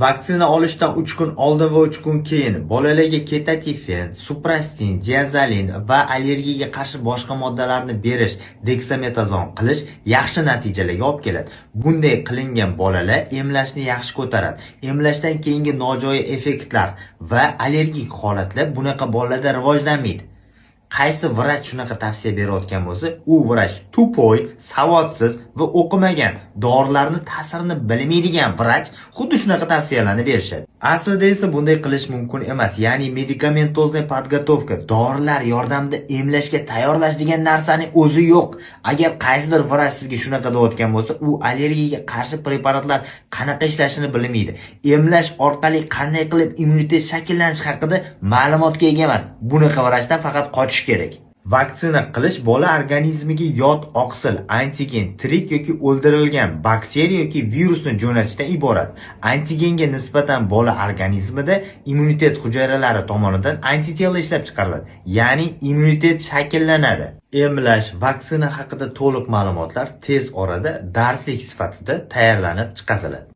Vaksina olishdan 3 kun oldin va 3 kun keyin bolalarga ketatifen, suprastin, diazolin va allergiyaga qarshi boshqa moddalarni berish, deksametazon qilish yaxshi natijalarga olib keladi. Bunday qilingan bolalar emlashni yaxshi ko'taradi. Emlashdan keyingi nojo'ya effektlar va allergik holatlar bunaqa bolalarda rivojlanmaydi. Qaysi vrach shunaqa tavsiya berayotgan bo'lsa, u vrach тупой, savodsiz va o'qimagan, dorilarni ta'sirini bilmaydigan vrach xuddi shunaqa tavsiyalarni berishadi. Aslida esa bunday qilish mumkin emas. Ya'ni медикаментозная подготовка, dorilar yordamida emlashga tayyorlash degan narsaning o'zi yo'q. Agar qaysidir vrach sizga shunaqa deyotgan bo'lsa, u allergiyaga qarshi preparatlar qanaqa ishlashini bilmaydi. Emlash orqali qanday qilib immunitet shakllanishi haqida ma'lumotga ega emas. Bunaqa vrachdan faqat qochish kerak. Vaksina qilish bola organizmiga yot oqsil, antigen, tirik yoki o'ldirilgan bakteriya yoki virusni jo'natishdan iborat. Antigenga nisbatan bola organizmida immunitet hujayralari tomonidan antitela ishlab chiqariladi, ya'ni immunitet shakllanadi. Emlash, vaksina haqida to'liq ma'lumotlar tez orada darslik sifatida tayyorlanib chiqariladi.